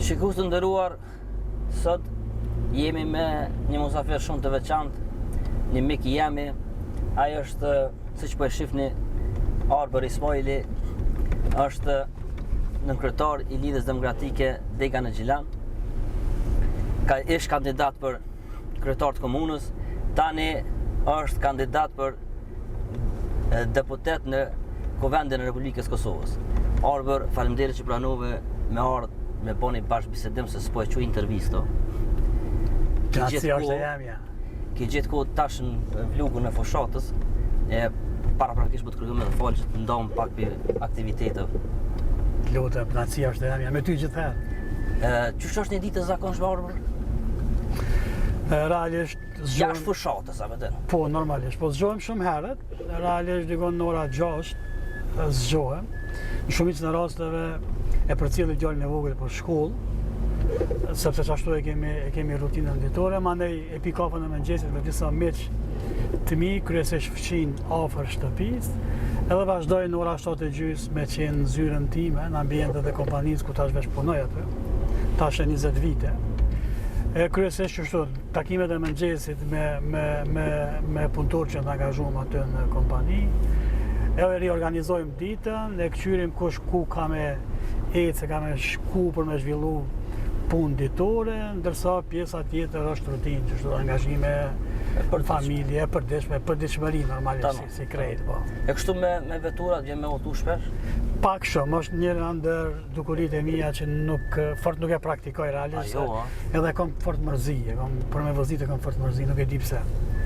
Shikues të nderuar, sot jemi me një musafir shumë të veçantë, një mik i jemi. Ai është, siç po e shihni, Arbër Ismajli, është nënkryetar i Lidhjes Demokratike Dega në Gjilan. Ka ish kandidat për kryetar të komunës, tani është kandidat për deputet në Kuvendin e Republikës Kosovës. Arbër, faleminderit që pranove me ardhë me bo një bashkëbisedim se s'po e quj intervistë. Ki gjithë kohë, e ki gjithë kohë tash në vlugun e fushatës, e paraprakisht po të kërkojmë edhe falë që të ndam pak prej aktiviteteve. Lutem, kënaqësia është e jemja, me ty gjithherë. Qysh është një ditë e zakonshme, Arbër? Realisht, Zgjohem... Jashtë fushatës, a vëdën? Po, normalisht. Po, zgjohem shumë herët. Realisht, dikun në ora 6, zgjohem. Në shumicën e rasteve e përcjelli djalin e vogël për shkollë, sepse qashtu e kemi, e kemi rutinën ditore. Mandej e pi kafen e mëngjesit me disa miq të mi, kryesisht fqinj afër shtëpisë, edhe vazhdoj në ora 7 e gjysë me qenë në zyrën time, në ambientet e kompanisë ku tash veç punoj aty, tash e 20 vite. E kryesisht qështu, Takimet e mëngjesit me me me me punëtorë që janë të angazhuar aty në kompani. Edhe riorganizojmë ditën, e këqyrim kush ku ka me ecë, ka me shku për me zhvillu punë ditore, ndërsa pjesa tjetër është rutinë, që është angazhime për familje, e përditshme, përditshmëri normalisht, si, si krejt, po. E kështu me, me veturat, vjen me udhëtu shpesh? Pak shumë, është njëra ndër dukuritë e mia që nuk, fort nuk e praktikoj realisht. A jo, a? Edhe kam fort mërzi, e kam për me vozit e kam fort mërzi, nuk e di pse.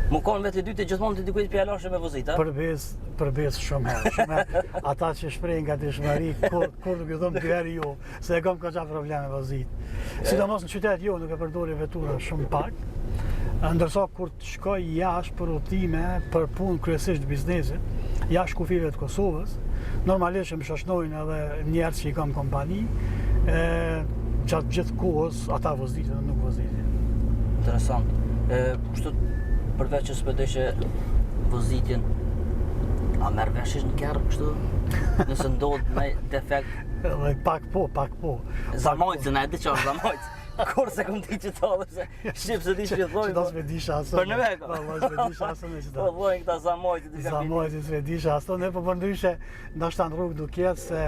Mu konë vetë i dyti gjithmonë të dikujt pja lashe me vozit, a? Për besë, për besë shumë herë, shumë herë. Ata që shprehin gatishmëri, kur, kur nuk i thom dy herë jo, se e kam goxha problem me vozit. Sidomos në qytet jo, nuk e përdori veturën shumë pak. Ndërsa kur të shkoj jashtë për udhëtime, për punë kryesisht të biznesit, jashtë kufijve të Kosovës, normalisht që më shoqnojnë edhe njerëz që i kam kompani, e, gjatë gjithë kohës ata vozitin dhe nuk vozitin. Interesant. E, kështu përveç që s'po dojshe vozitjen, a merr vesh në kerr kështu? Nëse ndodh me defekt? Edhe pak po, pak po. Zamojtë, se na e di që është zamojtë. Kur se kom di që të dhe se Shqip se di që i thojnë. Që ta s'me disha asë. Për në me ka. Po, s'me disha asë në që ta. Po, thojnë këta zamojtë. Zamojtë, s'me disha asë. Ne, po përndryshe, ndoshta në rrugë duke ecë se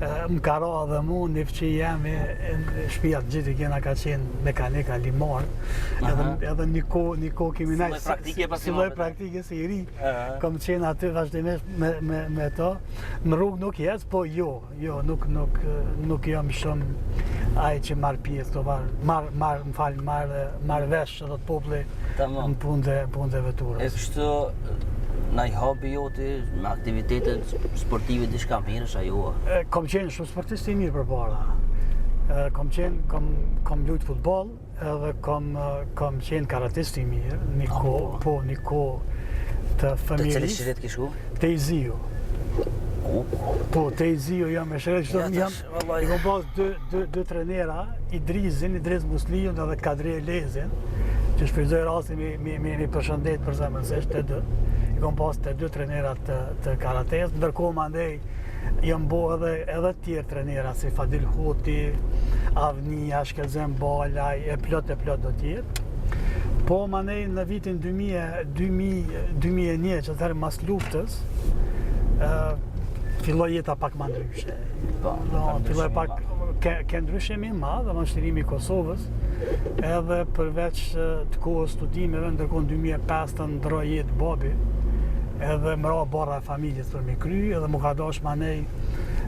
më ka ra edhe mu, një fqi jemi, në shpia të gjithë i kena ka qenë mekanika, limar. Edhe, edhe një kohë, një kohë kemi najtë. Si lloj praktike pas Si lloj praktike si i ri. Kom qenë aty vazhdimisht me, me, me to. Në rrugë nuk jec, po jo. Jo, nuk nuk nuk jam shumë ai që marr pjesë të marr marr marr më fal marr marr vesh që thotë populli Tamam. në punë të punë të veturës. E kështu naj hobi joti me aktivitete sportive diçka mirë është ajo. E, Kom qenë shumë sportist i mirë përpara. E, Kom qenë kom kom lujt futboll, Edhe kom, kom qenë karatist i mirë, një kohë, po, po, një kohë të fëmijërisë. Te cili shret ke shku? Te i ziu. Po, te i ziu jam me shret, që jam, i kom pas dy, dy, dy trenera, Idrizin, Idriz Musliun edhe Kadri Elezin, që shfrytëzoj rastin mi, mi, mi, mi përshëndet përzemërsisht të dy. I kom pas të dy trenera të, të karates, ndërkohë mandej Janë bo edhe edhe tjerë trenera si Fadil Hoti, Avnia, Shkelzen Balaj, e plot e plot do tjerë. Po manej në vitin 2000, 2000, 2001, që atëherë mas luftës, ë filloi jeta pak ma ndryshe. Po, do, filloi pak ke, ke ndryshim i madh, dhe çlirimi i Kosovës, edhe përveç të kohës studimeve, ndërkohë në 2005 ndroi jetë babi, edhe më ra barra e familjes për me kry, edhe m'u ka dash manej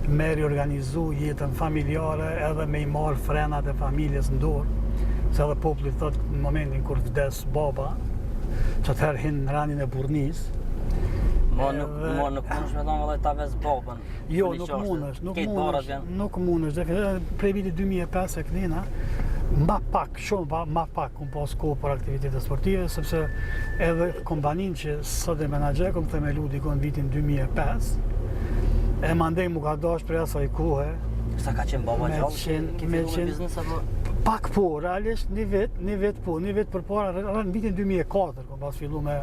me riorganizu jetën familjare edhe me i marrë frenat e familjes në dorë, se edhe populli thot në momentin kur vdes baba, që atëherë hin në rendin e burrnisë. Mo nuk, mo nuk mundesh me thonë vëllai ta ves babën. Jo, nuk mundesh, nuk mundesh, nuk mundesh. Prej vitit 2005 e kënena, ma pak Shumë pa, ma pak kom pas kohë për aktivitete sportive, sepse edhe kompaninë që sot e menaxhoj kom themelu dikun në vitin 2005, e mandej m'u ka dash prej asaj kohe. Sa ka qenë baba gjallë? Qenë, me qenë biznes apo? Pak po, realisht një vit, një vit po, një vit përpara, në vitin 2004 kom pas fillu me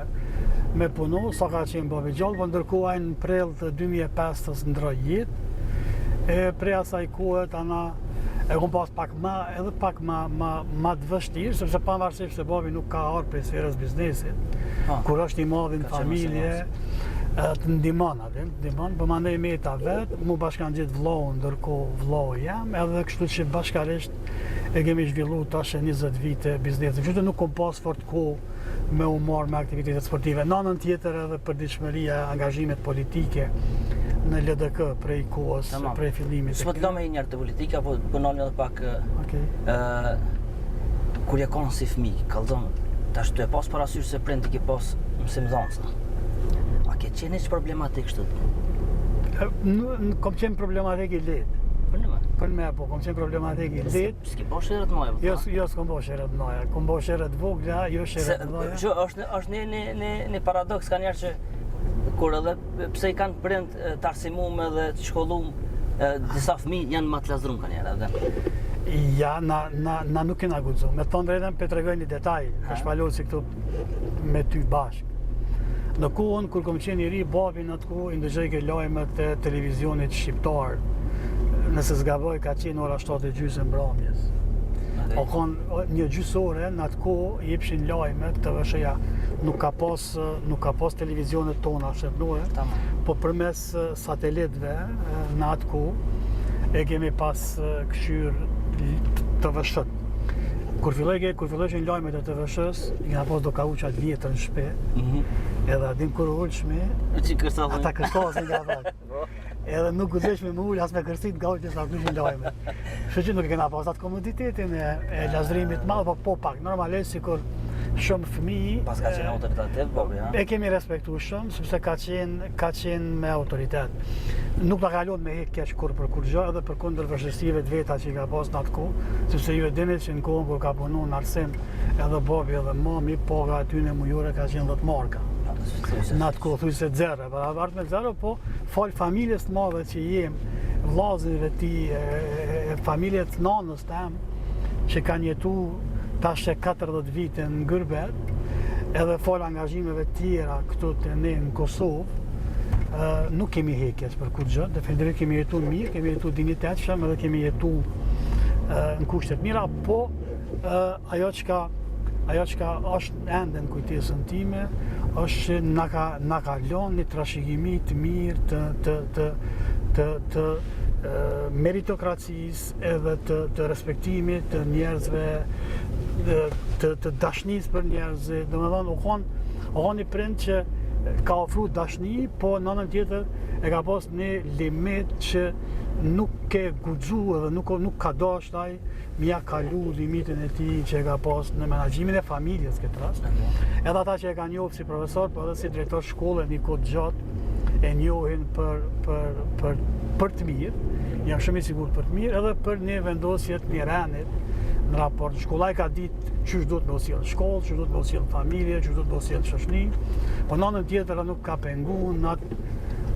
me punu, sa ka qenë babi gjallë, po ndërkohë ai në prill të 2005-ës ndroi jetë. E prej asaj kohe tana. E kom pas pak ma, edhe pak ma, ma, ma të vështirë, sepse pavarësisht se babi nuk ka ardhë prej sferës biznesit, Po. kur është i madhi në Ka qenë familje, e, të ndihmon, atë, të ndihmon, po mandej meta vet, mu bashkangjit vllau, ndërkohë vllau jem, edhe kështu që bashkarisht e kemi zhvillu tash e 20 vite biznesin. Kështu që nuk kom pas fort kohë me u marrë me aktivitetet sportive. Në anën tjetër edhe përditshmëria, angazhimet politike në LDK prej kohës, Tamam. prej fillimit. S'po të lëmë një herë te politika, po po nalim edhe pak ë, Okej. ë kur je konë si fëmijë, kallzon, tash tu e pas parasysh se prind i ke pas mësimdhënësa. A ke qenë hiç problematik kështu? E, Nuk kom qenë problematik i lehtë. Për në më? Për me, po, kom qenë problematik i lehtë. S'ke bo sherre të mëdha, po. Jo, jo, s'kom bo sherre të mëdha. Kom bo sherre të vogla, jo Se, sherre të mëdha. që është është një një një një paradoks ka njerëz që kur edhe pse i kanë prind e, të arsimum edhe të shkollum, e, disa fëmijë janë më të lazdrum ka njerëz edhe. Ja, na, na, na nuk kena guxu. Me thonë drejtën, pe tregoj një detaj, Ha. ka shpalosi këtu me ty bashkë. Në kohën kur kom qenë i ri, babi në atë kohë i ndëgjojke lajmet e televizionit shqiptar. Nëse s'gaboj, ka qenë ora 7 e gjysë mbrëmjes. Okej. O kon o, një gjysore në atë kohë jepshin lajmet, TVSH-ja nuk ka pas nuk ka pas televizionet tona shtetërore, Tamam. po përmes eh, satelitëve eh, në atë kohë e kemi pas eh, këshyr TVSH. Kur fillojke, kur fillojshin lajmet e TVSH-s, i kena pas do kauça të vjetër në shtëpi, Mhm. edhe a din kur u ulshmi, Që kërsa ata kërsasin nga pak. Edhe nuk guxeshmi me ul as me kërsit nga ulje sa të lajme. Kështu që nuk e kena pas atë komoditetin e, e lazdrimit të madh, po po pak. Normalisht sikur shumë fëmijë Pas ka qenë autoritativ, babi, ha? E kemi respektu shumë, sepse ka qenë, ka qenë me autoritet. Nuk na ka lënë me hek keq kur për kurrgjë, edhe për kundër vështirësive të veta që i ka pas në atë kohë, sepse ju e dini që në kohën kur ka punu në arsim, edhe babi edhe mami, paga aty në mujore ka qenë 10 marka. Në atë kohë thuj se zero, barabart me zero, po fal familjes të madhe që jem, vllazënve ti, e, e, e familjet të nanës tem, që kanë jetu tash e 40 vite në gurbet, edhe fal angazhimeve tjera këtu të ne në Kosovë, ë, nuk kemi hekjes për kurrgjë, definitivisht kemi jetu mirë, kemi jetu dinjitetshëm edhe kemi jetu ë, në kushte të mira, po ë, ajo çka ajo çka është ende në kujtesën time është që na ka na ka lënë një trashëgimi të mirë të të të të të ë, meritokracisë edhe të të respektimit të njerëzve të të, të dashnisë për njerëzit. Domethënë u kon u kon një prind që ka ofru dashni, po në anën tjetër e ka pas një limit që nuk ke guxu edhe nuk nuk ka dashur ai m'ja kalu limitin e tij që e ka pas në menaxhimin e familjes këtë rast. Edhe ata që e kanë njohur si profesor, po edhe si drejtor shkolle një kohë të gjatë e njohin për për për për të mirë. Jam shumë i sigurt për të mirë edhe për një vendosje të një renit në raport në shkollë. Ai ka ditë qysh duhet me u sjell në shkollë, qysh duhet me u sjell në familje, qysh duhet me u sjell në shoqëni, po në anën tjetër nuk ka pengu në atë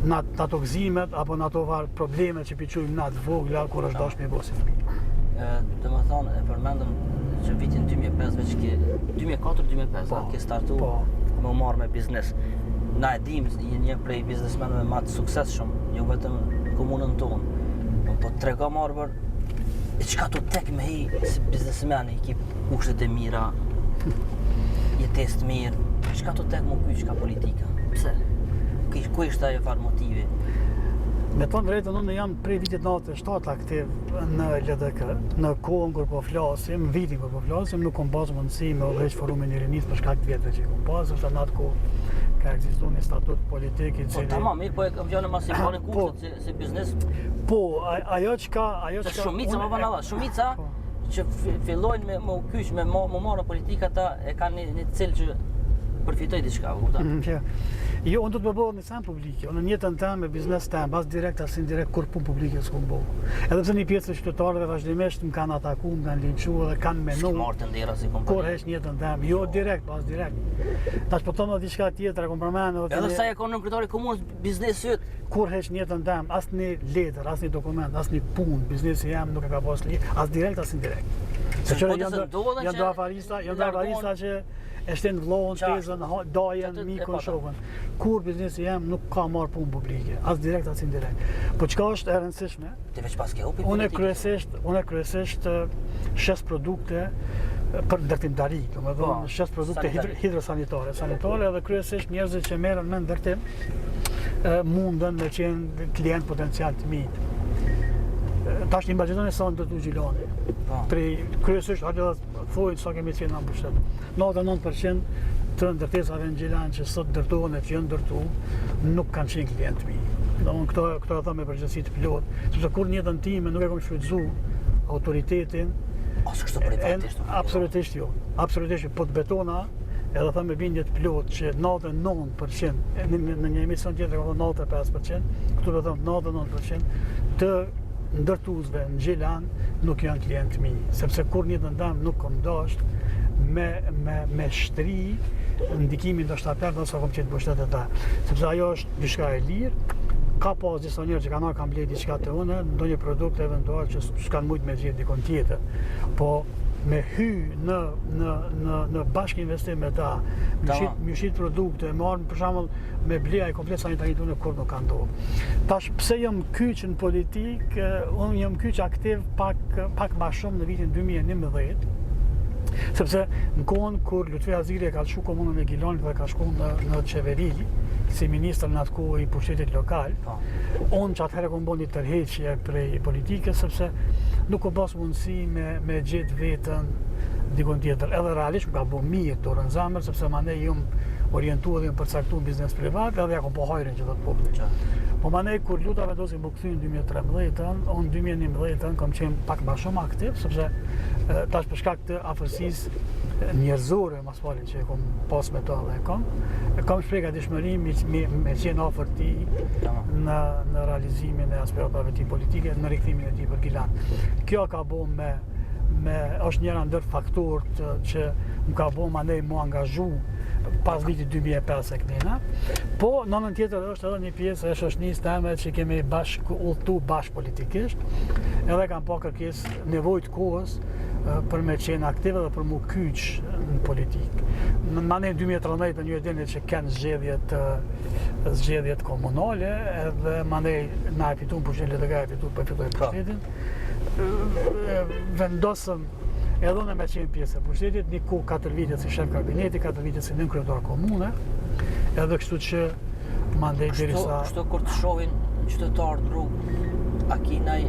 në atë- ato gëzimet apo në ato farë problemet që pi quajmë në atë vogla kur është dashur me bo si fëmijë. Ë, Do më thonë, e përmendëm që vitin 2005 veç ke 2004-2005, Po, a, ke startu po. me u marrë me biznes. Na e dim je një prej biznesmenëve më të suksesshëm, jo vetëm në komunën tonë. Po, po trego më Arbër, e çka të tek me hi si biznesmen, i ki kushtet e mira, jetesë të mirë, çka të tek më kyç ka politika? Pse? Ku- Ku ishte ajo farë motivi? Me thonë drejtën, unë jam prej vitit 97 aktiv në LDK, në kohën kur po flasim, në vitin kur po flasim, nuk kom pas mundësi me udhëheq forumin e rinisë për shkak të vjetëve që i kom pas, sepse në atë kohë ka ekzistuar një statut politik i Po cili tamam, mirë, po e kam fjalën masi po në Po. kushtet si, si biznes, Po, a- ajo çka, ajo Se çka shumica unë më e- bën Allah, shumica Po. që fi- fillojnë me me u kyç me mo- me marrë politika ata e kanë një, një cil që përfitoj diçka, u kupton? Mhm, jo. Jo, unë do të më bëhet një sen publike. Unë në jetën time, me biznes tem, as direkt as indirekt kur punë publike s'kum bo. Edhe pse një pjesë e qytetarëve vazhdimisht më kanë ataku, më kanë linçu dhe kanë S'ke menu. marrë të ndera si Kur kompani. heq në jetën time, jo direkt, po as direkt. Tash po them edhe diçka tjetër, e kom përmend edhe Edhe te sa e ka nënkryetari i komunës biznesi yt, kur heq në jetën time, as një letër, as një dokument, as një punë, biznesi jam nuk e ka pas li, as direkt, as indirekt. Se që janë janë do afarista, janë do afarista që e shtin vllahun, tezën, dajën, mikun, shokun. Kurrë biznesi jem nuk ka marrë punë publike, as direkt as indirekt. Po çka është e rëndësishme? Ti veç pas ke hupi Unë kryesisht, unë kryesisht shes produkte për ndërtimtari, domethënë po, shes produkte hidrosanitare, sanitare edhe kryesisht njerëzit që merren me ndërtim munden me qenë klient potencial të mi. Tash imagjinoni sa ndërtu Gjilani. Po. Prej kryesisht hajde dhe thojnë sa kemi qenë në pushtet. 99% të ndërtesave në Gjilan që sot ndërtohen e që janë ndërtu, nuk kanë qenë klient të mi. Dhe unë këto, këto e them me përgjegjësi të plotë, sepse kurrë në jetën time nuk e kom shfrytëzu autoritetin. As kështu privatisht? Absolutisht jo. Absolutisht jo. Po të betona, edhe them me bindje të plotë që 99%, në, në, në një emision tjetër kam thënë 95%, këtu po them 99% të ndërtuesve në Gjilan nuk janë klientë të mi, sepse kurrë në jetën teme nuk kom dasht me, me, me shtri ndikimin ndoshta për sa kom qenë n'pushtet te ta, sepse ajo është diçka e lirë, ka pas disa njerëz që kanë ardhur kanë blerë diçka te unë, ndonjë produkt eventual që s'kan mujt me gjetë dikun tjetër. Po me hy në në në në bashkë investim me ta, me shit me shit produkte, me ardhë për shembull me ble ai komplet sanitari unë kurrë nuk ka ndodhur. Tash pse jam kyç në politikë, unë jam kyç aktiv pak pak ma shumë në vitin 2011, sepse në kohën kur Lutfi Haziri e ka lëshu komunën e Gjilanit dhe ka shku në, në qeveri, si ministër në atë kohë i pushtetit lokal, po. unë që atëherë kom bo një tërheqje prej politikës, sepse nuk kom pas mundësi me, me gjetë veten dikun tjetër. Edhe realisht më ka bo mirë dorën n'zemër, sepse manej jam orientu edhe jam përcaktu në biznes privat, edhe ja kom pa hajrin që thotë populli. Po manej kur Luta vendosi m'u kthy në 2013-ën, unë 2011-ën kam qenë pak ma shumë aktiv, sepse tash për shkak të afërsisë njerëzore, ma s'pari që e kom pas me to dhe e kom, e kam shpreh gatishmëri me, me, me qenë afër tij në, në realizimin e aspiratave tij politike, në rikthimin e tij për Gjilan. Kjo ka bo me me është njëra ndër faktorët që më ka bo manej mu angazhu pas vitit 2005 e kënena. Po, në anën tjetër është edhe një pjesë e shoqnisë teme që kemi bashkë udhëtu bashkë politikisht, edhe kam pa kërkesë nevojë të kohës për me qenë aktive dhe për mu kyç në politikë. Në manej 2013 në një e dini që kenë zgjedhjet zgjedhjet komunale edhe manej na e fitum pushtetin, LDK e fitu, po e fitoi po. pushtetin. Vendosëm edhe unë me qenë pjesë e pushtetit, një kohë 4 vite si shef kabineti, 4 vite si nënkryetar komune, edhe kështu që mandej derisa... Kështu kur të shohin qytetarët në rrugë, a ki naj,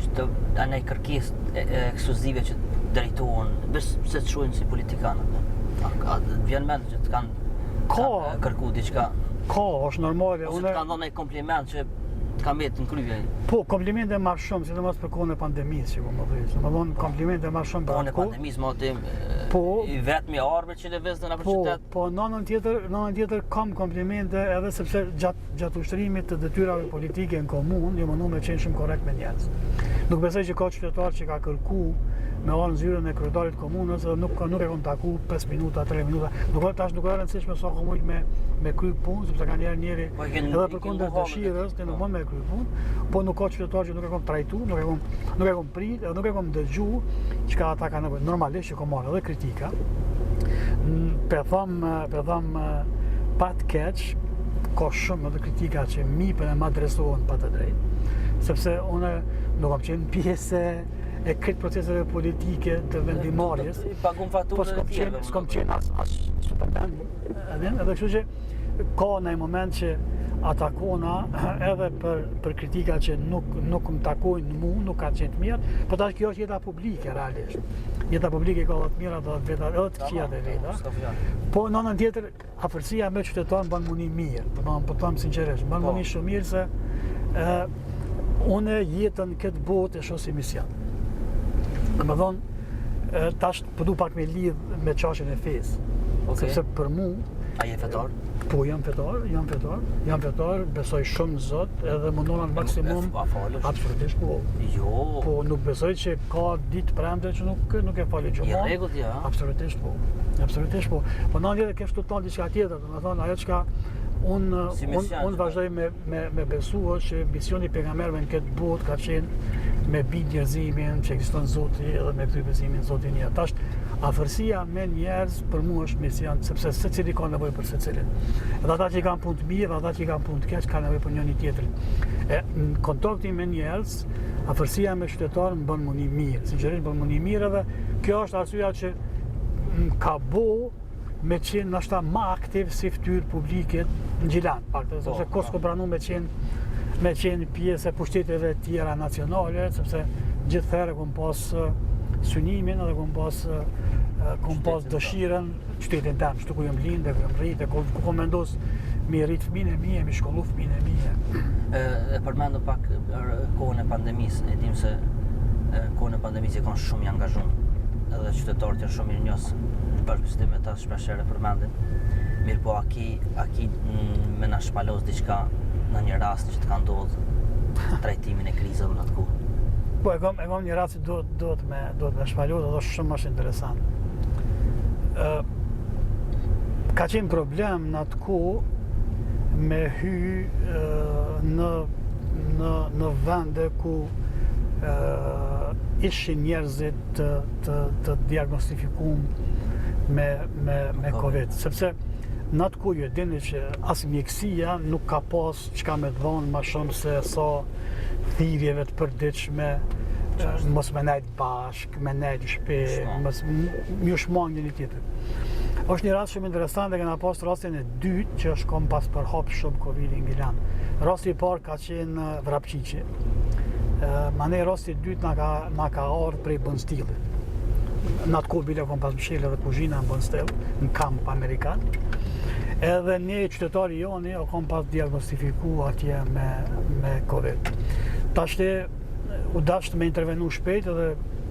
që a naj kërkesë ekskluzive që drejtohen, veç se të shohin si politikanët, a, a vjen mend që të kanë ka, kërku diçka? Ka, është normale. Ose të kanë dhënë një kompliment që të ka mbetë në krye. Po, komplimente marr shumë, sidomos për kohën e pandemisë, që po më dhësh. Domethënë komplimente marr shumë për kohën e pandemisë, më ti po, i vetmi Arbër që lëvizte nëpër po, qytet. Po, në anën tjetër, në anën tjetër kam komplimente edhe sepse gjatë gjatë ushtrimit të detyrave politike në komunë, jam mundu me qenë shumë korrekt me njerëz. Nuk besoj që ka qytetar që ka kërku me ardhë në zyrën e kryetarit të komunës edhe nuk nuk e kom taku 5 minuta, 3 minuta. Nuk tash nuk është e rëndësishme sa kom mujt me me kry punë, sepse kanjëherë njeri Po edhe përkundër dëshirës, ti nuk po. mund me kry punë, po nuk ka qytetar që nuk e kom trajtu, nuk e kom nuk e kom prit, edhe nuk e kom dëgju çka ata kanë nevojë. Normalisht që kom marrë edhe kritika. Pe them, pe them pa të keq, ka shumë edhe kritika që m'jepen e më adresohen pa të drejtë, sepse unë nuk kam qenë pjesë e krejt proceseve politike të vendimmarrjes. Pagun faturën po s'kom qenë, s'kom qenë as as superman, edhe edhe kështu që ka në moment që atakona edhe për, për kritika që nuk, nuk më takojnë në mu, nuk kanë qenë të mirat, po tash kjo është jeta publike realisht. Jeta publike ka edhe të mirat edhe të veta, edhe të këqijat e veta. Po në anën tjetër, afërsia me qytetarën m'ban mu ni mirë, do të po them sinqerisht, m'ban po. mu ni shumë mirë se ë unë jetën këtë botë e shoh si mision. Domethënë, tash Po du pak me lidh me çështjen e fesë. Okay. Sepse për mu A je fetar? Po jam fetar, jam fetar, jam fetar, besoj shumë në Zot, edhe mundohna në maksimum. A falesh? Absolutisht po. Jo. Po nuk besoj që ka ditë premte që nuk nuk e fali xhumanë. Je rregullt ja. Absolutisht po. Absolutisht po. Po në tjetër kesh të thonë diçka tjetër, domethënë ajo çka Unë si un, un vazhdoj me, me, me besu që misioni i pejgamberëve në këtë botë ka qenë me bind njerëzimin që ekziston Zoti edhe me kthy besimin Zotin një. Tash, afërsia me njerëz për mua është mision, sepse secili ka nevojë për secilin. Edhe ata që kanë punë të mirë, edhe ata që kanë punë të keq, kanë nevojë për njëri tjetrin. E në kontaktin me njerëz, afërsia me qytetarë më bën m'u ni mirë, sinqerisht më bën m'u ni mirë edhe kjo është arsyeja që më ka bo me qenë ndoshta ma aktiv si fytyrë publike në Gjilan, pak të, sepse po, s'kom pranu me qenë me qenë pjesë e pushteteve tjera nacionale, sepse gjithëherë kom pas synimin edhe kom pas kom pas dëshirën qytetin tem, qëtu ku jam lindë, ku jam rritë, ku, ku kom vendos me rrit fëmijën e mi, me shkollu fëmijën e mi. E, e përmendëm pak kohën e pandemisë, e dim se kohën e pandemisë je kanë shumë i angazhum, edhe qytetarët janë shumë mirënjohës në bashkëbisedim me ta shpesh herë përmendin. Mirëpo a ki, a ki me na shpalos diçka në një rast që të ka ndodhë trajtimin e krizave në atë kohë? Po e kam e kam një rast që duhet duhet me duhet me shpalos edhe është shumë është interesant. Ë ka qenë problem në atë kohë me hy ë, në në në vende ku ë ishin njerëzit të të të diagnostifikum me me me Covid, sepse në atë kohë ju e dini që as mjekësia nuk ka pas çka me dhonë ma shumë se sa thirrjeve të përditshme, mos me nejt bashk, me nejt në shtëpi, mos m'ju shmang njëri tjetrit. Është një rast shumë interesant dhe kena pas rastin e dytë që është kom pas përhap shumë Covid-i në Gjilan. Rasti i parë ka qenë Vrapçiqi. Manej rasti i dytë na ka, na ka ardhë prej Bondsteelit. Në atë kohë bile kom pas mshel edhe kuzhina në Bondsteel, në kamp amerikan. Edhe një qytetar i joni o kom pas diagnostifiku atje me, me Covid. Tashti u dasht me intervenu shpejt edhe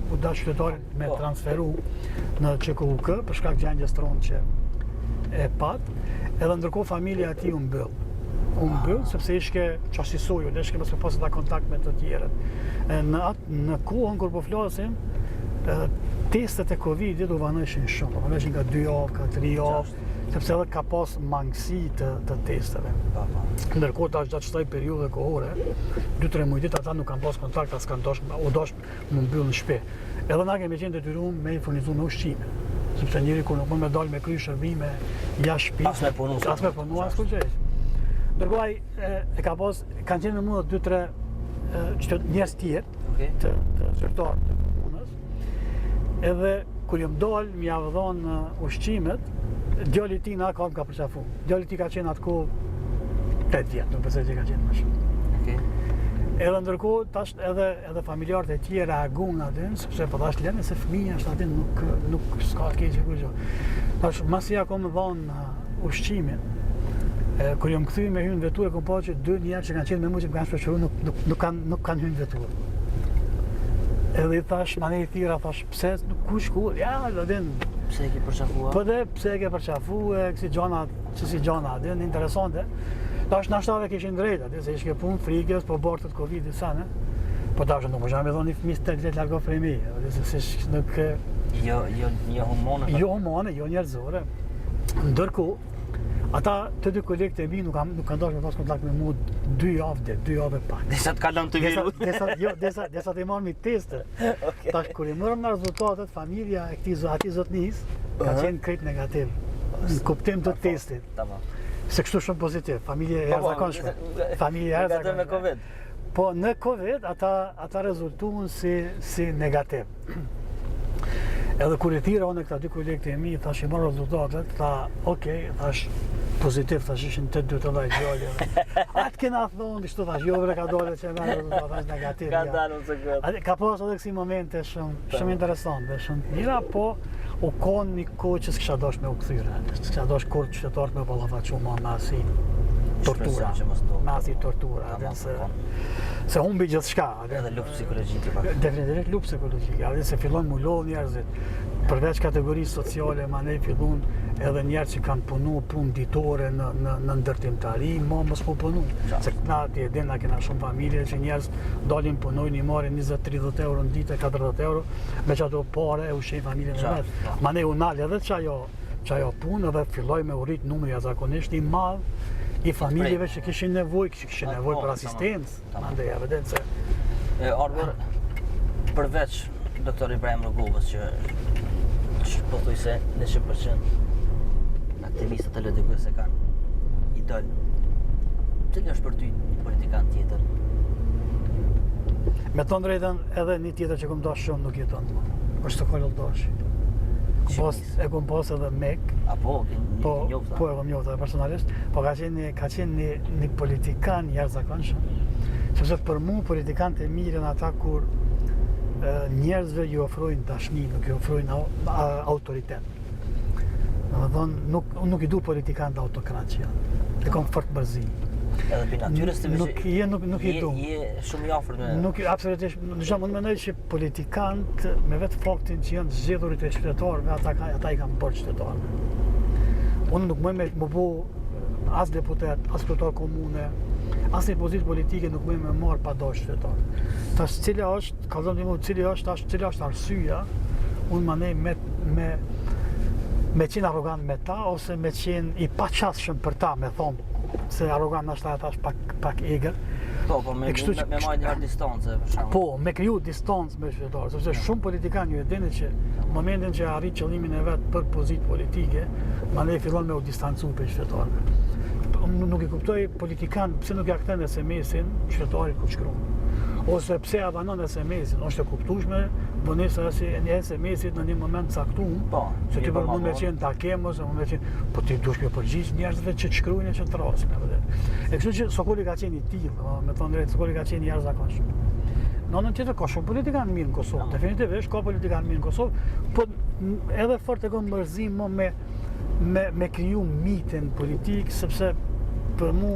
u dasht qytetarin me po. transferu në QKUK për shkak gjendjes t'ronë që e pat. Edhe ndërkohë familja e tij u mbyll. U mbyll sepse ishke qasisoj, u deshke mos me pas ata kontakt me të tjerët. E, në atë në kohën kur po flasim, e, testet e Covidit u vonojshin shumë, u vonojshin nga 2 javë, nga 3 javë, sepse edhe ka pas mangësi të, të testeve. Po, po. Ndërkohë tash gjatë qësaj periudhe kohore, 2-3 muaj ditë ata nuk kanë pas kontakt, as kanë dash, u dash m'u mbyll në shtëpi. Edhe na kemi qenë detyruar me i furnizu me ushqime. Sepse njeri kur nuk mund me dalë me kry shërbime jashtë shtëpisë, as me punu, as me punu, as kurgjë. Ndërkohë ai e, e ka pas kanë qenë me mua 2-3 qytet njerëz tjerë, okay. të, të zyrtarë të komunës. Edhe kur jam dal, me ja dhon ushqimet, djali i tij na ka më ka përqafu. Djali i tij ka qenë atë kohë 8 vjet, nuk besoj që ka qenë më shumë. Okej. Edhe ndërkohë tash edhe edhe familjarët e tjerë reaguan aty, sepse po tash lënë se fëmija është aty nuk nuk s'ka keq kurgjë. Tash masi ja kom dhon uh, ushqimin. E, kur jam kthy me hyrë në veturë, kom pa që dy njerëz që kanë qenë me mua që më kanë shoqëruar nuk nuk nuk kanë nuk kanë hyrë në veturë. Edhe i thash, manej i thirra, thash, pse nuk ku shku? Ja, do din. Pse e ke përqafuar? Po dhe pse e ke përqafuar, kësi gjana, qësi gjana, din, interesante. Tash nashta edhe kishin drejtë, aty se ishke punë frikës, po bartet Covidi sa ne. Po tash nuk mund me thonë një fëmijë 8 vjet largo prej meje, aty se si nuk jo jo jo humane. Jo humane, jo njerëzore. Ndërkohë, ata të dy kolegët e mi nuk kanë nuk kanë dashur me pas kontakt me mua dy javë dhe dy javë pak. Disa të kalon të viru. Disa jo, disa disa të marrim testet. Okay. Tash kur i morëm na rezultatet, familja e këtij atij zotnis ka qenë krejt negativ në kuptim të testit. Tamam. Se kështu shumë pozitiv, familje e po, po, jashtëzakonshme. Familje e jashtëzakonshme. Me Covid. Po në Covid ata ata rezultuan si si negativ. Edhe kur i thirra unë këta dy kolegët e mi, thash i morë rezultatet, tha, ok, thash, pozitiv, thash ishin të dy të dhaj djali. A të kena thonë, kështu thash, jo bre ka dole që e merë rezultatet, thash negativ. Ka dalë unë se këtë. Ka pas edhe kësi momente shumë, shumë interesante, shumë të mira, po u konë një kohë që s'kisha dash me u kthy, s'kisha dash kurrë qytetarët me ballafaqu ma me asi tortura, me asi tortura, edhe se, se humbi gjithçka. Edhe luftë psikologjike pak. Definitivisht luftë psikologjike, edhe se fillon m'u lodh njerëzit, përveç kategorisë sociale, manej fillon edhe njerëz që kanë punu punë ditore në, në, në ndërtimtari, ma mos po punu. Se na ti e din, na kena shumë familje që njerëz dalin punojnë, i marrin 20-30 euro në ditë, 40 euro, me qato pare e ushqejnë familjen e vet. Manej u nal edhe qajo, qajo punë edhe filloi me u rrit numri jashtëzakonisht i madh. I familjeve që kishin nevojë, që kishin nevojë po, për asistencë, mandej evident se e Arbër përveç doktor Ibrahim Rugovës që që pothuajse 100% aktivistët e LDK-së e kanë idol. Cili është për ty një politikan tjetër? Me thonë drejtën, edhe një tjetër që kom dashtë shumë nuk jeton më. Është Sokol Olldashi. Kom pas, e kom pas edhe mik. A po, ke po, njofta? Po, e kom njofta personalisht. Po ka qenë një, ka qenë një, një politikan jashtëzakonshëm. Sepse për mu politikanët e mirë janë ata kur e, njerëzve ju ofrojnë dashni, nuk ju ofrojnë autoritet. Domethënë, nuk, nuk i du politikanët autokrat që janë. E kom fort mërzi. Edhe për natyrës të Nuk, je, nuk, nuk i du. Je, je shumë i afërt me... Nuk, absolutisht, në gjë, unë mendoj që politikanët me vetë faktin që janë zgjedhurit e qytetarëve, ata, ka, ata i kanë borxh qytetarëve. Unë nuk muj me m'u bo as deputet, as kryetar komune, as një pozitë politike nuk muj me marrë pa dashtë qytetarët. Tash cila është Kallzom ti mu cili është tash cila është arsyeja unë manej me me me qenë arrogant me ta ose me qenë i paqasshëm për ta me thonë se arrogant nashta e thash pak pak egër. Po, po, me, kështu, me, me majtë një distancë, për shembull. Po, me kriju distancë me qytetarë, sepse shumë politikanë ju e dini që në momentin që arrit qëllimin e vet për pozitë politike, manej fillon me u distancu prej qytetarëve. Unë nuk i kuptoj politikan pse nuk ja kthen SMS-in qytetarit kur shkruan. Ose pse ja vonon SMS-in, është e kuptueshme vonesa e një SMS-it në një moment caktuar, po, se ti po mund me qenë takim ose mund me qenë, po ti duhesh me përgjigj njerëzve që të shkruajnë e që të thrasin, e vërtet. E kështu që Sokoli ka qenë i tillë, me thënë drejt, Sokoli ka qenë i jashtëzakonshëm. Në anën tjetër ka shumë politikanë mirë në Kosovë, po. definitivisht ka politikanë mirë në Kosovë, po edhe fort e kam mërzi më me me me kriju mite në politikë sepse për mu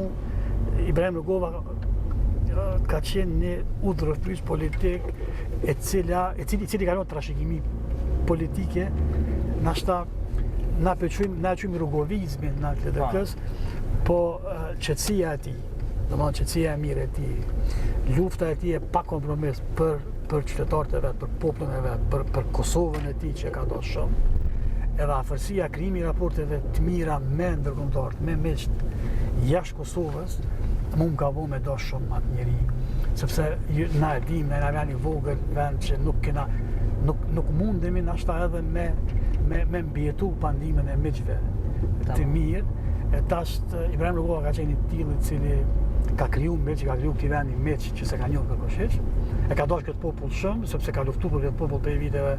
Ibrahim Rugova ka qenë një udhërrëfyes politik e cila e cili i cili ka lënë trashëgimi politike nashta na pe qujmë na e qujmë rugovizmin na të LDK-s po qetësia e tij domethënë qetësia e mirë e tij lufta e tij e pa kompromis për për qytetarët e vet, për popullin e vet, për për Kosovën e tij që e ka dashur shumë, edhe afërsia krijimi i raporteve të mira me ndërkombëtarët, me miqtë jashtë Kosovës, mu më ka bo me dashtë shumë atë njeri, sepse na e dim, na jena vend i vogël, vend që nuk kena, nuk, nuk mundemi nashta edhe me, me, me mbijetu pa ndihmën e miqve të mirë, e tash Ibrahim Rugova ka qenë i tillë i cili ka kriju miq, ka kriju këtij vendi miq që s'e ka njohur kërkush hiç. E ka dashur këtë popull shumë, sepse ka luftu për këtë popull prej viteve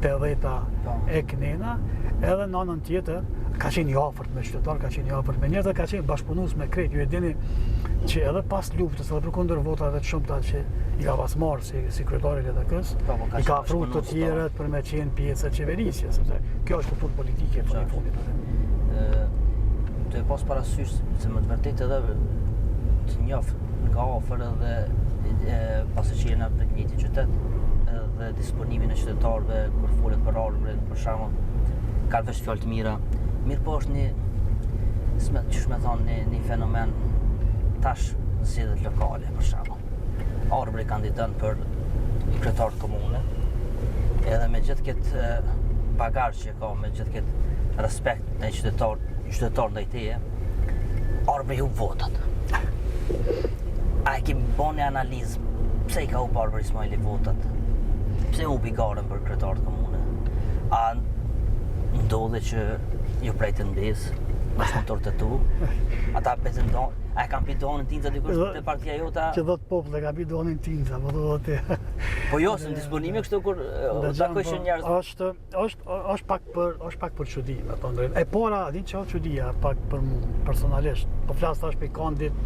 80-ta po. e knena, edhe në anën tjetër ka qenë i afërt me qytetar, ka qenë i afërt me njerëz, ka qenë bashkëpunues me krejt. Ju e dini që edhe pas luftës, edhe përkundër votave të shumta që i ka pas marrë si, si kryetar i LDK-s, po, po, i ka afru të tjerët për me qenë pjesë e qeverisjes, sepse kjo është kulturë politike për një fundit. Të e pas parasysh se me të vërtetë edhe të njoh nga afër edhe e, pasi që jena në të njëjtin qytet edhe disponimin e qytetarëve kur folet për Arbrin për shembull kanë veç fjalë të mira mirëpo është një s'me, qysh me thonë një, një fenomen tash në zgjedhjet lokale për shembull Arbri kandidon për kryetar komune edhe me gjithë këtë bagazh që ka me gjithë këtë respekt ndaj qytetar qytetar ndaj teje Arbri hup votat. A e ke bo një analizë pse i ka hup Arbër Ismajli votat? Pse hupi garën për kryetar të komune? A ndodhi që ju prejtën besë, bashkëpunëtorët e tu? Ata pretendon, a e kanë pi duhanin tinza dikush te partia jota? Që thot populli e ka pi duhanin tinza, po do të Po jo, se në disponime kështu kur takoj po, njerëz. Është është është pak për është pak për çudi, me thonë drejt. E para, di çfarë çudia pak për mua personalisht. Po flas tash prej kandit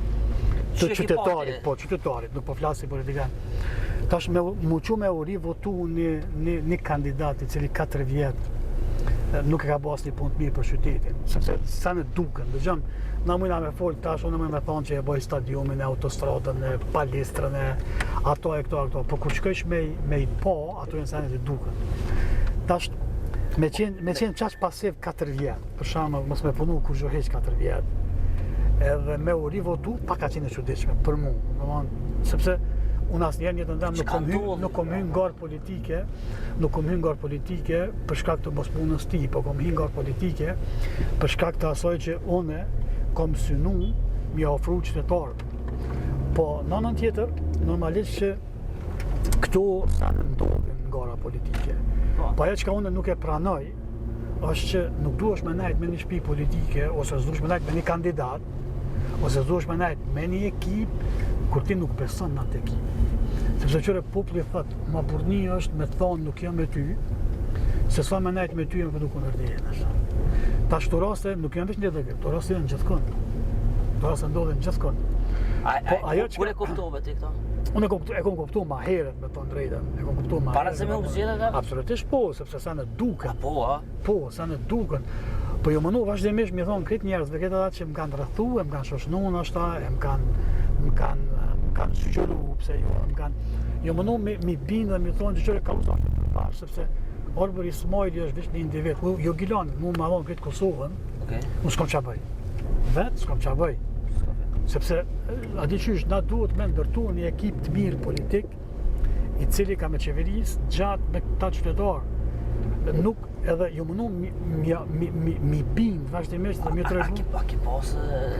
të qytetarit, po qytetarit, nuk po flas si politikan. Tash me mu çu me u rivotu një një një kandidat i cili 4 vjet nuk e ka bo asnjë punë të mirë për qytetin, sepse senet duken, dëgjon, na mujna me fol tash, unë muj me thonë që e boj stadiumin, e autostradën, e palestrën, e ato e këto, ato, po kur shkojsh me, me i pa, ato janë sene që duken. Tash, me qenë, me qenë qaq pasiv 4 vjet, për shembull, mos me punu kurgjo hiç 4 vjet, edhe me u rivotu, pak ka qenë e çuditshme për mu, domethënë, sepse unë asnjëherë në jetën teme nuk kom hy, nuk kom hy në garë politike, nuk kom hy në garë politike për shkak të mospunës tij, po kom hy në garë politike për shkak të asaj që unë kom synu. mi ofru qytetarëve. Po, në anën tjetër, normalisht që këto sene ndodhin në gara politike. Po, po ajo çka unë nuk e pranoj, është që nuk duhesh me nejt me një shpi politike, ose s'duhesh me nejt me një kandidat, ose s'duhesh me nejt me një ekip, kur ti nuk beson në atë ekip. Sepse qyre populli thot, ma burrni është me thonë nuk jam me ty, se sa me nejt me ty e me përdu kundër teje. Tash këto raste nuk janë veç në LDK, këto raste janë gjithkund. Këto raste ndodhin gjithkund. A, po, ajo që... Kur e kuptove ti këto? Unë e kom, e kom kuptu ma herët, me thonë drejtën. E kom kuptu ma herët. Para se me u zgjedhë Absolutisht po, sepse senet duken. A po, a? Po, senet duken. Po jom munu vazhdimisht me thonë krejt njerëzve, krejt ata që më kanë rrethu, e më kanë shoqnu ndoshta, e më kanë më kanë më kanë sugjeru, pse jo, më kanë jom munu me mi bind dhe me thonë që qyre kauza është e parë, sepse Arbër Ismajli është veç një individ, jo Gilan, mu ma dhonë krejt Kosovën, okay. unë s'kom ça bëj. Vetë s'kom ça bëj. Sepse, a di qysh, na duhet me ndërtu një ekip të mirë politik, i cili ka me qeveris gjatë me këta qytetarë. Nuk edhe jom munu mi, mi, mi, mi, mi bind vazhdimisht dhe mi tregu. A, a, a ke pas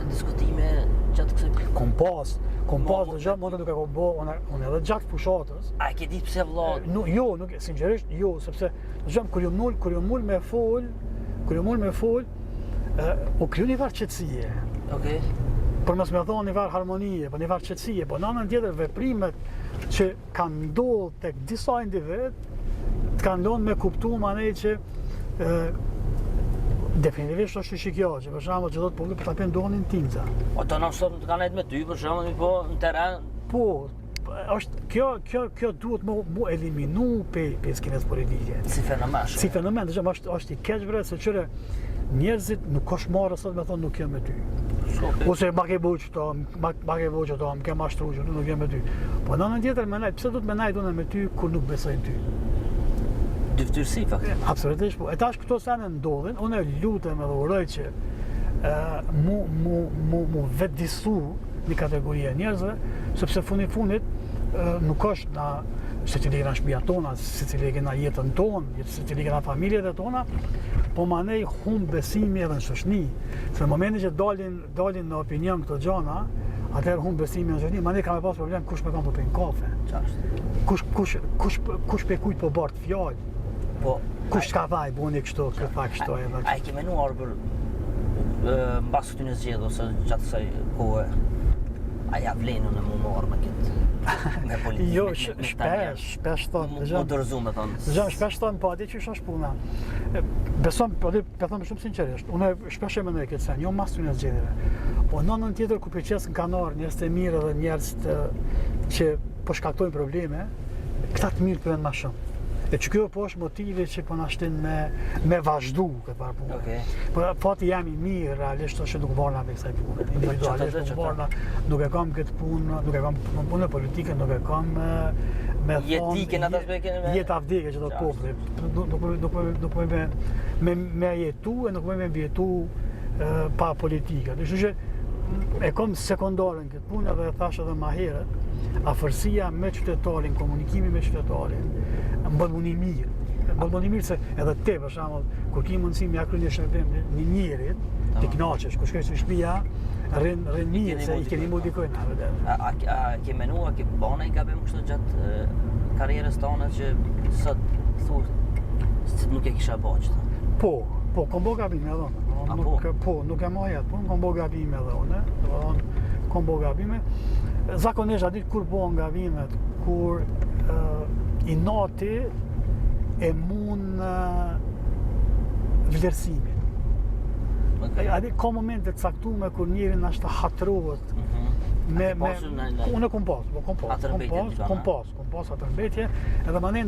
diskutime gjatë kësaj? Kom pas, kom pas dhe gjatë, më nuk e kom bo, unë, unë edhe gjatë fushatës. A e ke ditë pse vlla? No, jo, nuk, sinqerisht, jo, sepse, dëgjom, kur jom ul, kur jom ul me fol, kur jom ul me fol, u kriju një farë qetësie. Okej. Për mos me thonë një farë harmonie, po një farë qetësie, po në anën tjetër veprimet që kanë ndodhur tek disa individ, të kanë lënë me kuptu manej që e, definitivisht është që kjo, që për shembull që thotë populli po ta pin donin tinza. O të në sot të kanë nejtë me ty, për shembull, po në terren. Po, është kjo kjo kjo duhet mu mu eliminu pe pe skenës politike. Si fenomen. Si fenomen, dëgjoj, është është i keq bre se qyre njerëzit nuk është marre sot me thonë nuk jam me ty. Ose ma ke bo qëto, ma, ma ke bo qëto, më ke mashtru qëto, nuk jam me ty. Po në anën tjetër me nejt, pse duhet me nejt unë me ty kur nuk besoj në ty? Dyftyrësi fakt. Absolutisht po. E tash këto sene ndodhin, unë lutem edhe uroj që ë mu mu mu mu vetëdisu një kategori e njerëzve, sepse fundi fundit nuk është na secili kena shpia tona, secili kena jetën tonë, secili kena familjet e tona, po manej humb besimi edhe në shoqni. Se në momentin që dalin, dalin në opinion këto gjana, atëherë humb besimi në shoqni, manej ka me pas problem kush me kan po pin kafe. Kush, kush, kush, kush pe kujt po bart fjalë. Po, kush ka tha i boni kështu, kë tha kështu edhe. A e ke menuar për mbas këtyne zgjedhje ose gjatë kësaj kohe a ja vlen unë mu marrë me këtë me politikë jo, me, me, me shpesh, shpesh thonë mu dorëzu me thonë dëgjo, shpesh thonë, po a di qysh është puna beson, po di, po them shumë sinqerisht unë shpesh e mendoj këtë sen, jo mas këtyne zgjedhjeve po në anën tjetër kur po qes në kanar njerëz të mirë dhe njerëz të, që po shkaktojnë probleme këta të mirë po janë ma shumë. E që kjo po është motivi që po na shtin me, me vazhdu këtë farë punë. Okay. Po fati jem i mirë, realisht është që nuk varna me kësaj punë. Individualisht nuk varna, nuk e kam këtë punë, nuk e kam punë politike, nuk e kam me thonë... Jetike në të me... Jetë a vdekje që do të populli. Nuk, nuk, nuk, nuk, nuk me, me, me jetu e nuk me me mbijetu pa politikë. Kështu që e kam sekondaren këtë punë edhe e thash edhe ma herët, afërsia me qytetarin, komunikimi me qytetarin, më bën mu ni mirë. Më bën mu ni mirë se edhe te, për shembull, kur ki mundësi me ja kry një shërbim një njerit, ti kënaqesh, kur shkon në shtëpia, rrin rrin mirë se i ke ndihmu dikujt. A, a, a ke menu, a ke ba naj gabim kështu gjatë karrierës tane që sot thu se nuk e kisha ba qëta? Po, po, kom bo gabime edhe unë. A, nuk, po? po, nuk e maj atë punë, kom bo gabime edhe unë, domethënë, kom bo gabime. Zakonisht aty kur bohen gabimet, kur uh, inati e mund uh, vlerësimin. Okay. A di ka momente të caktuara kur njeri nashta hatrohet. Mm -hmm. Me me unë kom pas, po kom pas, kom pas, kom pas, kom pas atë mbetje, edhe manej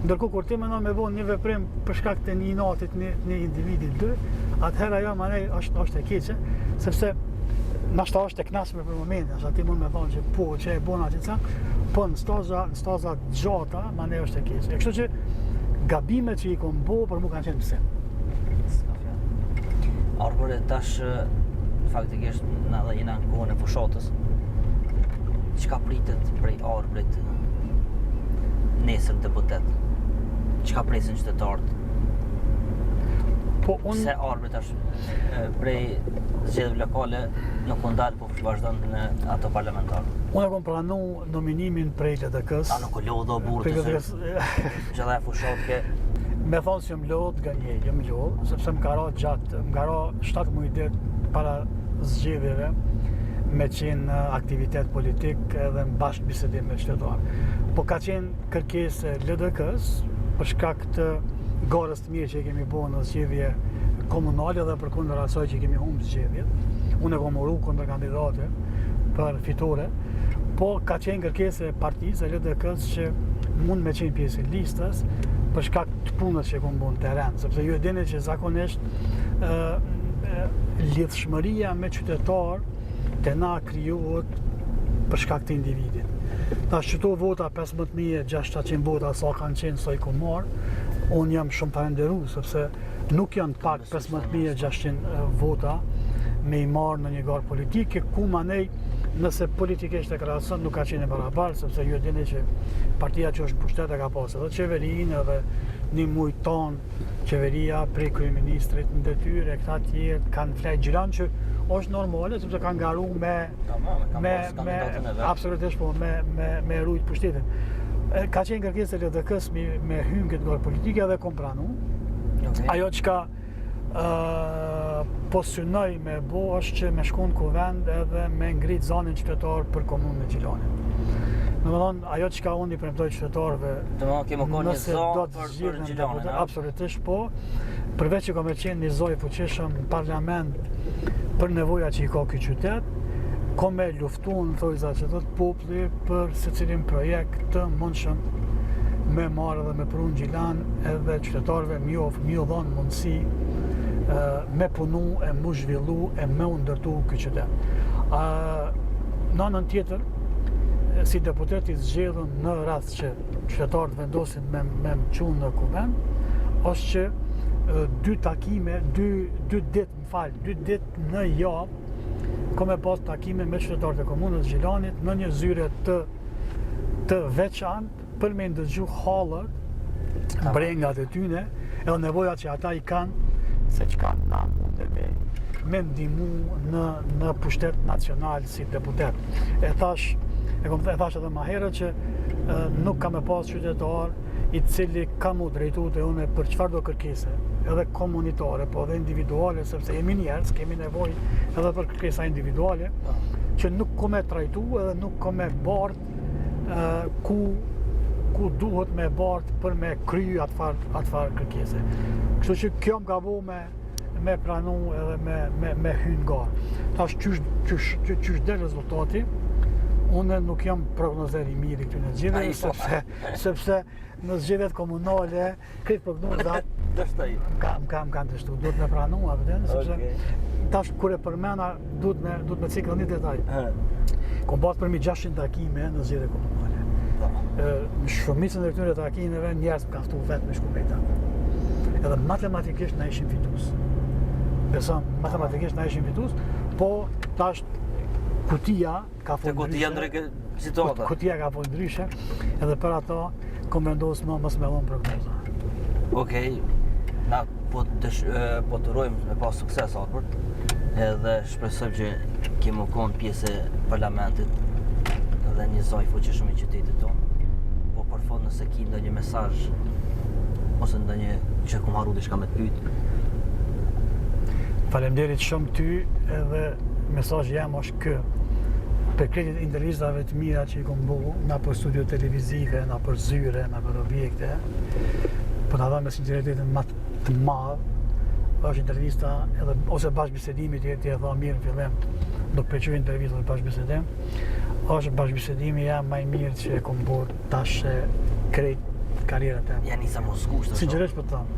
ndërkohë kur ti menon me bo një veprim për shkak të një inatit një, një individi dy, atëherë ajo manej është është e keqe, sepse nashta është e kënaqshme për momentin, nashta ti mund me thonë që po, që e bona që ca, po në staza, në staza të gjata, manej është e keqe. E kështu që gabimet që i kom bo për mu kanë qenë mësim. S'ka fjalë. Arbër e tash faktikisht na edhe jena në kohën e fushatës. Çka pritet prej Arbrit nesër deputet? Çka presin qytetarët? Po unë Pse Arbri tash prej zgjedhjeve lokale nuk u ndal, po vazhdon në ato parlamentare? Unë e kom pranu nominimin prej LDK-s. A nuk u lodh o burrë Prej të se LDK-s. gjitha e fushat ke Me thonë se jam lodhë, gënjej, jam lodhë, sepse më ka ra gjatë, më ka ra 7 muaj ditë para zgjedhjeve me qenë në aktivitet politik edhe në bashkëbisedim me qytetarë. Po ka qenë kërkesë e LDK-s për shkak të garës të mirë që e kemi bo në zgjedhje komunale dhe përkundër asaj që kemi humbë zgjedhjet. Unë e kom uru kundër kandidatin për fitore, po ka qenë kërkesë e partisë e LDK-s që mund me qenë pjesë e listës për shkak të punës që kom bo në terren, sepse ju e dini që zakonisht ë, ë, lidhshmëria me qytetar te na krijohet për shkak të individit. Tash qëto vota 15.600 vota sa kanë qenë sa i kom marrë, unë jam shumë falenderu, sepse nuk janë pak 15.600 vota me i marrë në një garë politike, ku manej nëse politikisht e krahason nuk ka qenë e barabartë, sepse ju e dini që partia që është në pushtet e ka pasë edhe qeverinë edhe një muj tonë qeveria prej kryeministrit në detyrë e këta tjerë kanë flejt Gjilan që është normale sepse kanë garu me Tamam, e kanë me pas me kandidatin e vet. absolutisht po me me me rujt pushtetin. E, Ka qenë kërkesë e LDK-s me me hy në këtë garë politike dhe kom pranu. Okej. Ajo çka ë po synoj me bo është që me shku në kuvend edhe me ngrit zanin qytetar për komunën e Gjilanit. Domethënë, ajo çka unë i premtoj qytetarëve Do të thonë kemi konë një nëse zë do të për për zgjidhen Gjilanin, deputet, a? absolutisht po. Përveç që ka me qenë një zë i fuqishëm në parlament për nevoja që i ka ky qytet, ka me luftu në thojza që thot populli për secilin projekt të mundshëm me marrë dhe me pru në Gjilan edhe qytetarëve me ju, me ju dhonë mundësi e, me punu e mu zhvillu e me u ndërtu ky qytet. Ë, në anën tjetër, si deputet i zgjedhur në rast që qytetarët vendosin me me më çu në kuvend, është që e, dy takime, dy dy ditë, më fal, dy ditë në javë ko me pas takime me qytetarët e komunës Gjilanit në një zyre të të veçantë për me ndëgju hallet, brengat e tyne, edhe nevojat që ata i kanë se çka na mundemi me ndihmu në në pushtet nacional si deputet. E thash, e kom e thash edhe më herët që e, nuk ka me pas qytetar i cili ka mu drejtu te unë për çfarë do kërkese, edhe komunitare, po edhe individuale, sepse jemi njerëz, kemi nevojë edhe për kërkesa individuale, që nuk ko me trajtu edhe nuk ko me bart e, ku ku duhet me bart për me kry atë far atë far kërkese. Kështu që kjo më ka bo me me pranu edhe me me me hy në garë. Tash qysh qysh qysh, qysh del rezultati, unë nuk jam prognozer i mirë i këtyre zgjedhjeve Ai, po. sepse sepse në zgjedhjet komunale krejt prognozat Dështoi. më ka më ka më kanë dështu, duhet me pranu, a vërtet, sepse Okej. tash kur e përmena duhet me duhet me cekë edhe një detaj. Ë, Kom pas përmi 600 takime në zgjedhje komunale. Po. Ë, në shumicën e këtyre takimeve njerëz më kanë ftuar vetë me shku me i taku. Edhe matematikisht na ishim fitues. Beson, matematikisht na ishim fitues, po tash kutia ka Te fol kutia ndryshe. ndrojke situata. Kutia ka fol ndryshe, edhe për ato kom vendos më mos me dhon prognoza. Okej. Na po dësh, e, po të urojmë me pas sukses Albert. Edhe shpresojmë që kemi u konë pjesë e parlamentit dhe një zë i fuqishëm i qytetit tonë. Po për fund nëse ki ndonjë mesazh ose ndonjë që kum harru diçka me të pyet. Faleminderit shumë ty edhe mesazhi jam është ky. Për krejt intervistave të mira që i kom bo, na për studio televizive, na për zyre, na për objekte, po ta them me sinqeritetin më të madh, është intervista edhe ose bashkëbisedimi ti ti e tha mirë në fillim, nuk pe quaj intervistë ose bashkëbisedim, është bashkëbisedimi jam më i mirë që e kom bo tash e krejt karrierën time. Ja nisa mos kushtë. Sinqerisht po të them.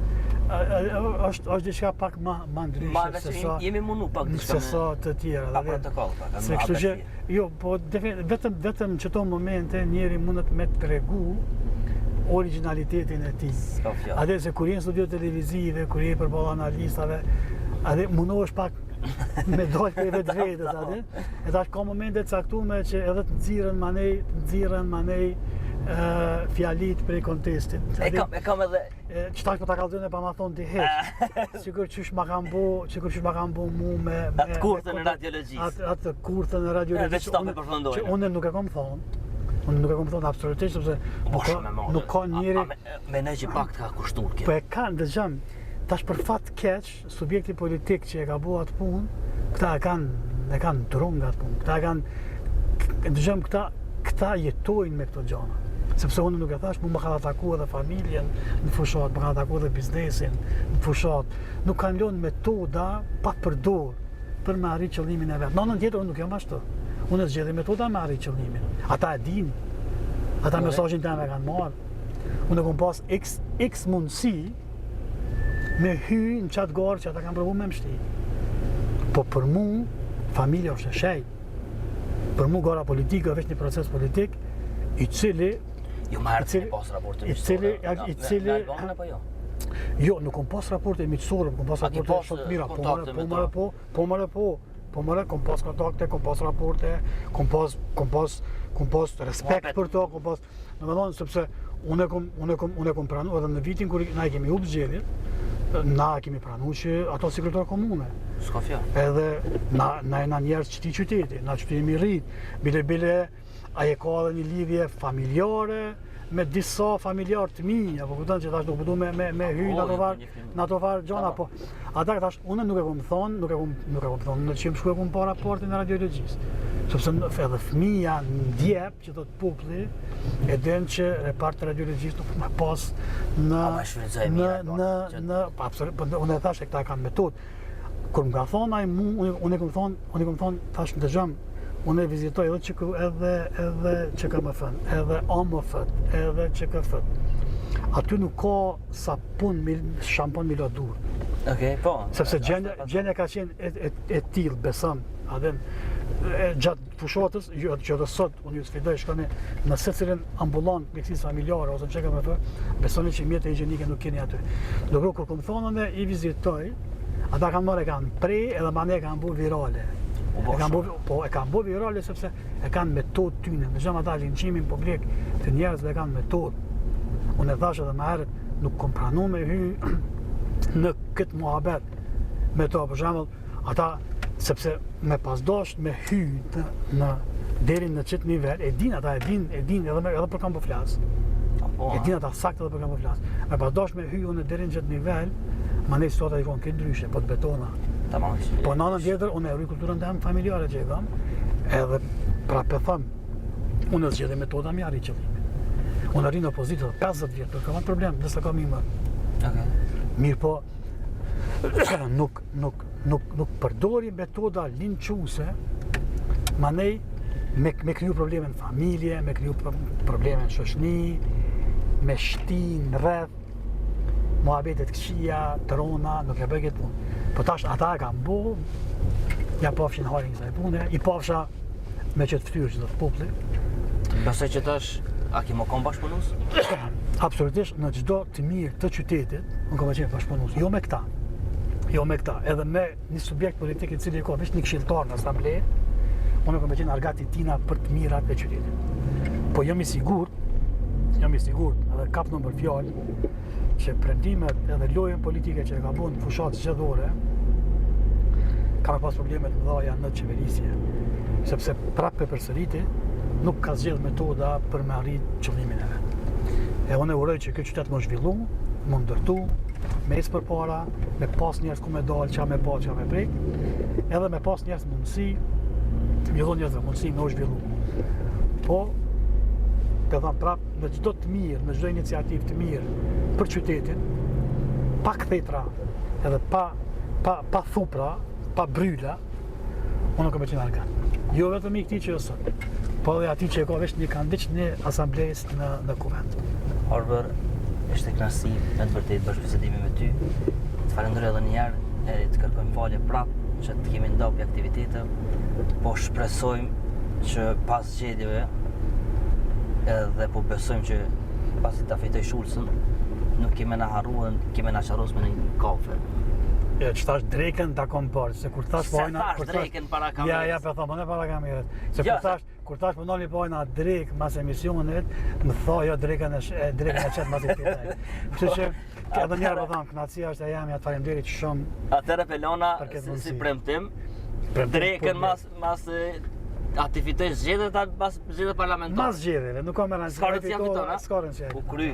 A- a- Është është diçka pak më më ndryshe Ma veç se sa jemi mundu pak diçka se me sa të tjera. pa dhe protokoll pak. Se kështu që jo, po defin, vetëm vetëm qëto momente njeri mundet me tregu originalitetin e tij. S'ka fjalë. Atë se kur je në studio televizive, kur je përballë analistave, atë mundohesh pak me dalë prej vetvetes atë. E tash ka momente të caktuara që edhe të nxirren manej, të nxirren manej. fjalit prej kontestit. E kam, e kam edhe... Qetash po ta kallzoj pa ma thonë ti hiç. Sikur qysh ma kanë bo, sikur qysh ma kanë bo mu me... me atë kurthën e radiologjisë. Atë, atë kurthën e radiologjisë. Veç ta me përfundojnë. Që unë nuk e kam thonë. Unë nuk e kam thonë absolutisht, sepse po, nuk ka, nuk ka njeri... Menoj që pak të ka kushtuar kjo. Po e kanë, dëgjom, tash për fat keq, subjekti politik që e ka bo atë punë, këta e kanë, e kanë drung atë punë, këta e kanë, dëgjom, këta, këta jetojnë me këto gjana. Sepse unë nuk e thash, mu më kanë ataku edhe familjen në fushatë, më kanë ataku edhe biznesin në fushatë. Nuk kanë lënë metoda pa përdor për me arrit qëllimin e vet. Në anën tjetër, unë nuk jam ashtu. Unë e zgjedhi metoda me arrit qëllimin. Ata e dinë. Ata mesazhin tem e kanë marrë. Unë e kom pas x, x mundësi me hy në qatë garë që ata kanë provu me m'shti. Po për mu, familja është e shejtë. Për mu gara politike është veç një proces politik i cili Jo më herët keni pas raporte miqësore. I cili i cili me Albanën apo jo? Jo, nuk kom pas raporte miqësore, kom pas raporte shumë të mira, po more, po more, po, po more, po, po more, kom pas kontakte, kom pas raporte, kom pas, kom pas, kom pas respekt për to, kom pas Domethonë, sepse unë e kom, unë e kom, unë e kom pranu, edhe në vitin kur na i kemi hup zgjedhjet, na e kemi pranu që ato si kryetar komune. S'ka fjalë. Edhe na, na jena njerëz qëtij qyteti, na qëtu jemi rrit, bile bile, ai e ka edhe një lidhje familjare, me disa familjarë të mi, apo kupton që tash nuk po du me, me, me hy në ato farë, në ato farë gjona, po ata tash unë nuk e kom thonë, nuk e kom, nuk e kom thonë, në që jam shku e kom pa raportin e radiologjisë, sepse edhe fëmija në djep, që thot populli, e din që repart të radiologjisë nuk me pas në... A më në, në, në, po, absolut, po, unë e thashë këta e kanë metodë. Kur më ka thonë ai mu, unë, unë e kom thonë, unë e kom thonë, thashë në dëgjom, unë e vizitoj edhe që edhe edhe QKMF-n, edhe AMF-n, edhe QKF-n. Aty nuk ka sapun mi, shampon mi la durt. Okej, okay, po. Sepse gjendja gjendja ka qenë e, e, e tillë, besom, a din, gjatë fushatës, jo që edhe sot unë ju sfidoj shkoni në secilën ambulantë mjekësisë familjare ose në QKMF, besoni që mjete higjienike nuk keni aty. Ndërkohë kur kom thonë unë i vizitoj, ata kanë marrë e kanë pre edhe mandej e kanë bo virale. Po, e kanë bo, po e kanë bo virale sepse e kanë metodë tyne. Dëgjom ata linçimin publik të njerëzve e kanë metodë. Unë e thashë edhe më herët, nuk kom pranu me hy në këtë muhabet me to, për shembull, Ata, sepse me pas dasht me hy në, në deri në qëtë nivel, e din ata, e din, e din edhe, me, edhe për kan po flas. Po, e din ata saktë edhe për kan po flas. Me pas dasht me hy unë deri në qëtë nivel, mandej situata i konë krejt ndryshe, po të betona. Tamam. Po në anën tjetër, unë e ruj kulturën teme familjare që e kam, edhe prapë e them, unë e zgjedhi metoda me arrit qëllimin. Unë rri në opozitë edhe 50 vjet, nuk kam problem, nëse kam ime. Okej. Mirë po, nuk nuk nuk nuk përdori metoda linçuese manej me me kriju probleme në familje, me kriju probleme në shoqni, me shti në rreth muhabete të këqija, të rona, nuk e bëj këtë punë. Po tash ata e kanë bo, ja pafshin hajrin kësaj pune, i pafsha me qëtë fytyrë që thotë populli. Besoj që tash, a ki me kon bashkëpunus? Absolutisht, në çdo të mirë të qytetit, unë kam me qenë bashkëpunus, jo me këta, jo me këta, edhe me një subjekt politik i cili e ka veç një këshilltar në asamble, unë kam me qenë argat i tina për të mirat e qytetit. Po jam i sigurt, jam i sigurt, edhe kapna për fjalë, që premtimet edhe lojën politike që e ka bo në fushatë zgjedhore, ka me pas probleme të mëdha në qeverisje, sepse prapë e përsëriti, nuk ka zgjedh metoda për me arrit qëllimin e vet. E unë e uroj që ky qytet me u zhvillu, me u ndërtu, me ecë përpara, me pas njerëz ku me dalë, çka me pa, çka me prek, edhe me pas njerëz mundësi, me dhonë njerëzve mundësi me u zhvillu. Po, të them prapë, në çdo të mirë, në çdo iniciativë të mirë për qytetin, pa kthetra, edhe pa pa pa thupra, pa bryla, unë kam me qenë argat. Jo vetëm i këtij që është sot, po edhe atij që e ka veç një kandiç një asambleist në në kuvend. Arbër, ishte kënaqësi me të vërtetë bashkëbisedimi me ty. Të falenderoj edhe një herë, e të kërkojmë falje prapë që të kemi nda prej aktiviteteve, po shpresojmë që pas zgjedhjeve edhe po besojmë që pasi ta fitoj Shulcën, nuk ke me na harru dhe ke me na qorros me një kafe. Ja, që thash drekën ta kom bërë, se kur thash po hajna... Se thash drekën para kamerës. Ja, ja, po thom, para kamerës. Se kur thash... Kur tash po ndalmi po na drekë mas emisionit, më tha jo drekën e e drekën e qet mas i tjetër. Kështu që edhe një herë po them, kënaqësia është e jemja, faleminderit shumë. Atëherë pe lona si, si premtim. Drekën po, mas mas a t'i fitoj zgjedhjet a mas zgjedhjet parlamentare? Mas zgjedhjeve, nuk ka më rëndësi. S'ka rëndësi a fiton, a? S'ka rëndësi. U kry.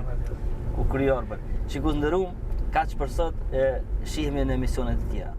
U kry Arbër. Shikues të nderum, kaq për sot, e shihemi në emisionet e tjera.